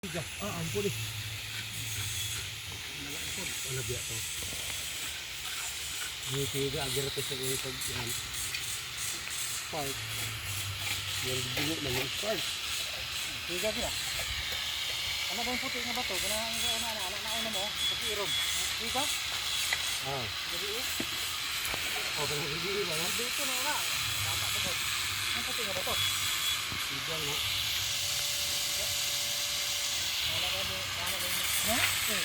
Ah, ampun eh. Ano biya to? Hindi kayo ga agar pa sa iyo pag yan. Spark. Yan dugo na yung spark. Tiga sila. Ano ba yung puti nga bato? Gana ang una ana ana na mo, pag-irom. Tiga? Ah. Gabi eh. Oh, pero hindi ba no? Dito na una. Bata pa ko. Ang puti nga bato. Tiga no. Wala ba mo? Wala ba mo? Ha? Eh.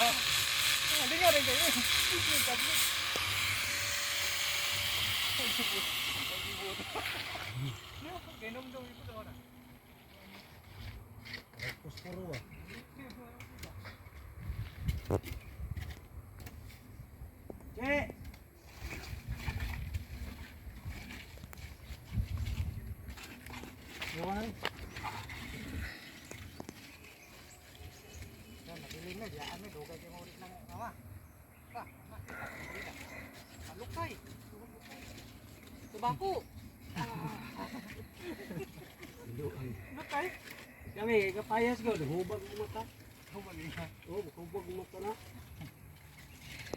Ha? Hindi nga rin kayo. Yung tablet. Gainom daw ito daw na. Posporo ah. Che! Yawan. Yan, nabilin na. Diyan may dugay kayo maulit ng mama. Pa, ma, ulit na. Alukay. Tubako. Luan. Lukay. Kami kapayas ko, hubag mo mata. Humag niya. Oh, hubag mo mata na.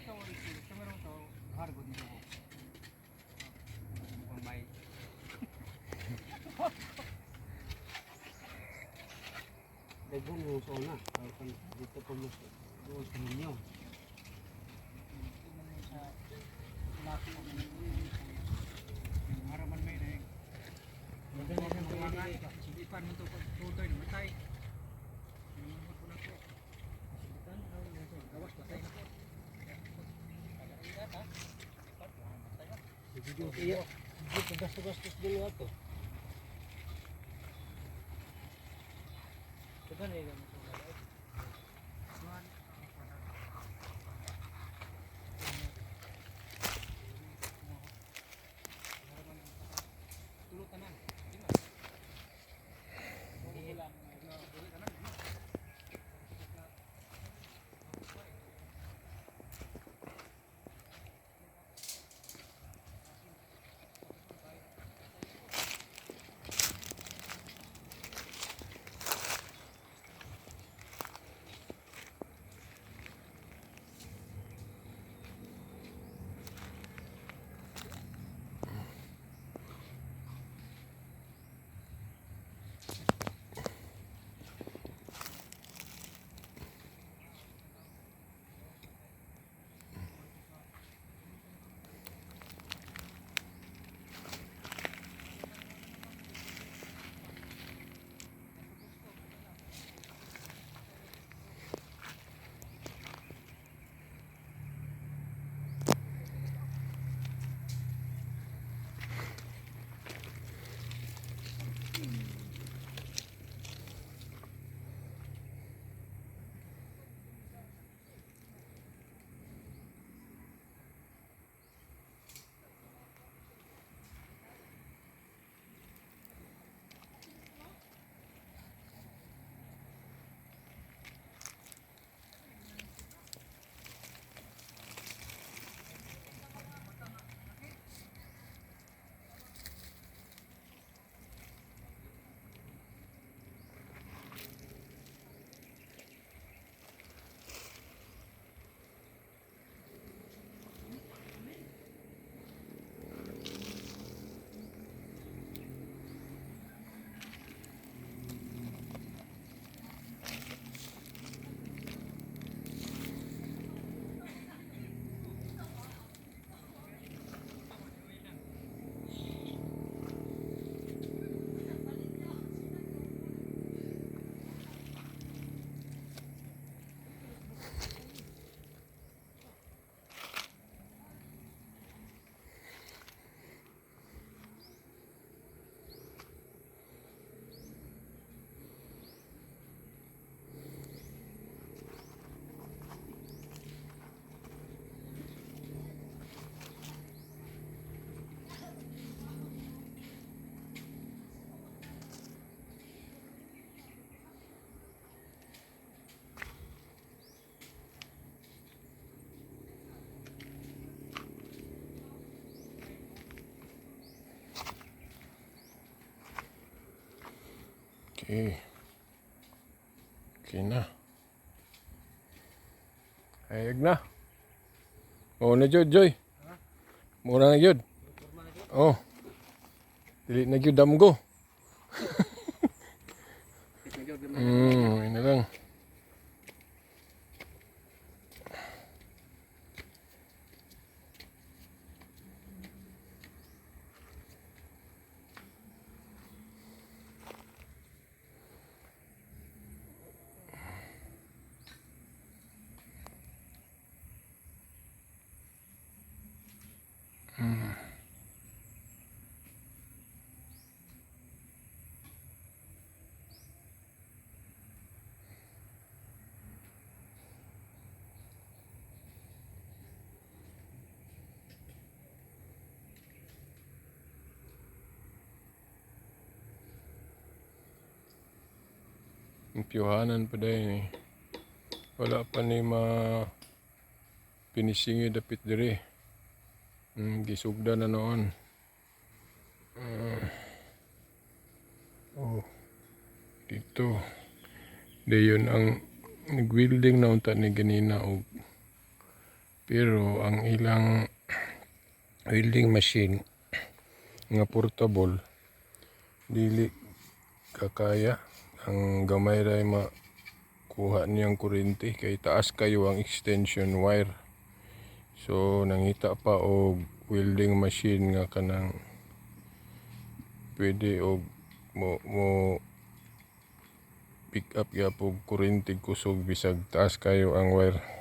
Ikaw ulit. Ito meron to. Hargo dito ko. Mukhang may. Dagbong mo sa una. Kan dito pa mo sa doon sa inyo. Tingnan mo sa laki mo. Haraman may na eh. Ipan mo to pag tutoy namatay. Yung ko na to. Gawas patay na po. Video kaya. Dito gasto-gastos dulu ato. Diba na yung mga Tulo tanan. Okay. Okay na. Ayag na. Oo na jud, Joy. Mura na jud. Oh. Dili na jud damgo. Yun na lang. Ang piyuhanan pa dahil eh. Wala pa ni ma pinisingi dapit diri. Gisugda na noon. Oh. Dito. Dayon ang nag-welding na unta ni ganina og pero ang ilang welding machine nga portable dili kakaya, ang gamay ra makuha niyang kuryente kay taas kayo ang extension wire, so nangita pa og welding machine nga kanang pwede og mo pick up gyapon kuryente kusog bisag taas kayo ang wire.